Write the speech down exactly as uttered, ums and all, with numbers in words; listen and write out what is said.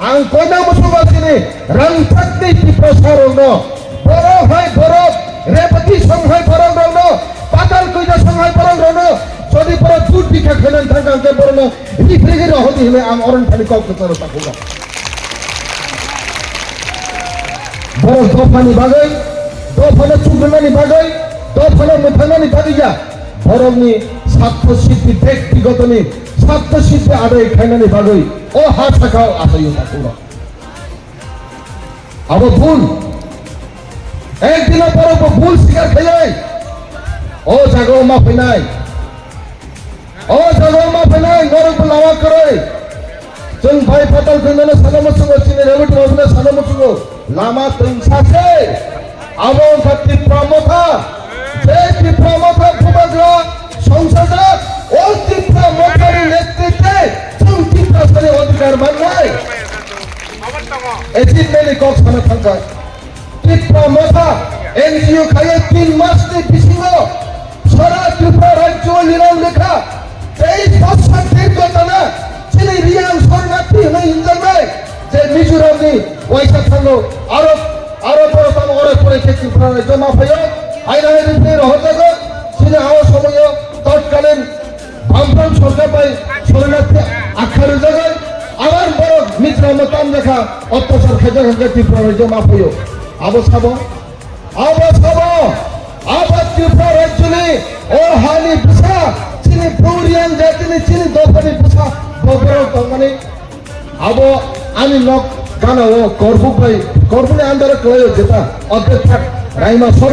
Ang koina muchungo chini rangchakni Tiprasa rokno, borok hai borok, Rebati song hai borok rokno, Patal Koida song hai borok rokno, jodi borok dut bikha khainan thangkha hwnkhe borokno rifrigwi rohordi hwnwi ang oroni thani kok kwcharo takhukha. Borok dophani bagwi, dophano chukrunani bagwi, dophano mwthangnani bagwi ya, borokni sakto siddhi, bektigotoni sakto siddhi adai khainani bagwi o ha sakao achaio takhukno. Abo bul. Ekdino borokbo bul sikar khaiyai. O jagao ma phainai. O jagao ma phainai, norokbo lama kwrwi. Chwng bai Patal Koidano sana muchungo, chini Rebati Babuno sana muchungo. Lama twngsa se. Abo wngkha Tipra Motha. Je Tipra Motha bubagra songsajak, o Tipra Mothani netritwe chwng Tiprasani odhikar mannai. Achievement ni kok sana thangkha. Tipra Motha N G O khaiye tin mas ni bisingo sara Tripura rajyo o nirang lekha teis bosor dirgho tana chini Reang Sharanarthi hwnwi hinjaknai je Mizoram ni waisa thango aro, aro borok tamo ore pore khe Tripura rajyo ma phaio, haina haini phai rohorjago, chini awa somoyo totkalin Bamfront sorkar bai Sharanarthi akha rwjagwi, abar borok Mizoram o tamjakha, otyachar khaijak hwnkhe Tripura rajyo ma phaio. Abo sabo, abo sabo, abo Tripura rajyoni o hani bwsa, chini Bru Reang jatini, chini dophani bwsa, bo borok tongmani. Abo ani nok gana o Korbuk bai, Korbukni under o kwlaio jeta, Odhek Thak, Raima Sharma.